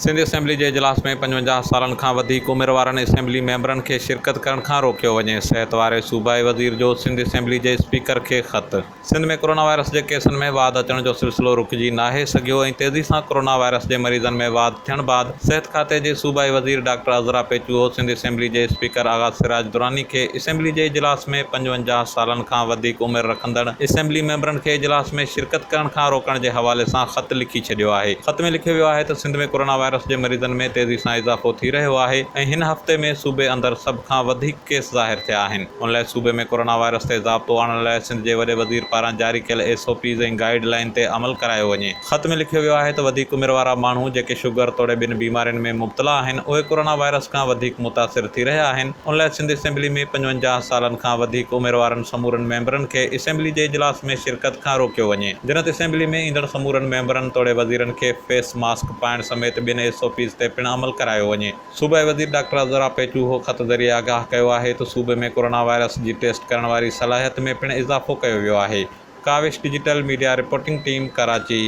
Sindh assembly جي اجلاس ۾ 55 سالن کان وڌيڪ عمر وارن اسيمبلي ميمبرن کي شرڪت ڪرڻ کان روڪيو وڃي، صحت واري صوبائي وزير جو سنڌ اسيمبلي جي اسپيڪر کي خط. سنڌ ۾ ڪورونا وائرس جي ڪيسن ۾ واڌ اچڻ جو سلسلو رڪجي ناهي سگهيو ۽ تيزي سان ڪورونا وائرس جي مريضن ۾ واڌ ٿيڻ بعد صحت کاتي جي صوبائي وزير ڊاڪٽر عذرا پيچوهو سنڌ اسيمبلي جي اسپيڪر آغا سراج دراني کي اسيمبلي جي اجلاس ۾ 55 سالن کان وڌيڪ عمر رکندڙ اسيمبلي ميمبرن کي اجلاس ۾ شرڪت ڪرڻ کان روڪڻ جي حوالي سان خط لکي ڇڏيو آهي. خط ۾ لکيو ويو آهي ته سنڌ ۾ ڪورونا وائرس جي مريضن ۾ تيزي سان اضافو ٿي رهيو آهي ۽ هن هفتي ۾ صوبي اندر سڀ کان وڌيڪ ڪيس ظاهر ٿيا آهن ان لاء صوبي ۾ ڪورونا وائرس تي ضابطو آڻڻ لاء سنڌ جي وڏي وزير پاران جاري ڪيل S O Ps ۽ guide line تي عمل ڪرايو وڃي. خط ۾ لکيو ويو آهي ته وڌيڪ عمر وارا ماڻهو جيڪي شگر توڙي ٻين بيمارين ۾ مبتلا آهن اهي ڪورونا وائرس کان وڌيڪ متاثر ٿي رهيا آهن ان لاء سنڌ اسيمبلي ۾ 55 سالن کان وڌيڪ عمر وارن سمورن ميمبرن کي اسيمبلي جي اجلاس ۾ شرڪت کان روڪيو وڃي جنھن ته اسيمبلي ۾ ايندڙ سمورن ميمبرن توڙي وزيرن کي فيس ماسڪ پائڻ سميت ٻين ايس او پيز تي پڻ عمل ڪرايو وڃي. صوبائي وزير ڊاڪٽر عذرا پيچوهو خط ذريعي آگاهه ڪيو آهي ته صوبي ۾ ڪورونا وائرس جي ٽيسٽ ڪرڻ واري صلاحيت ۾ پڻ اضافو ڪيو ويو آهي. Kawish digital media reporting team Karachi.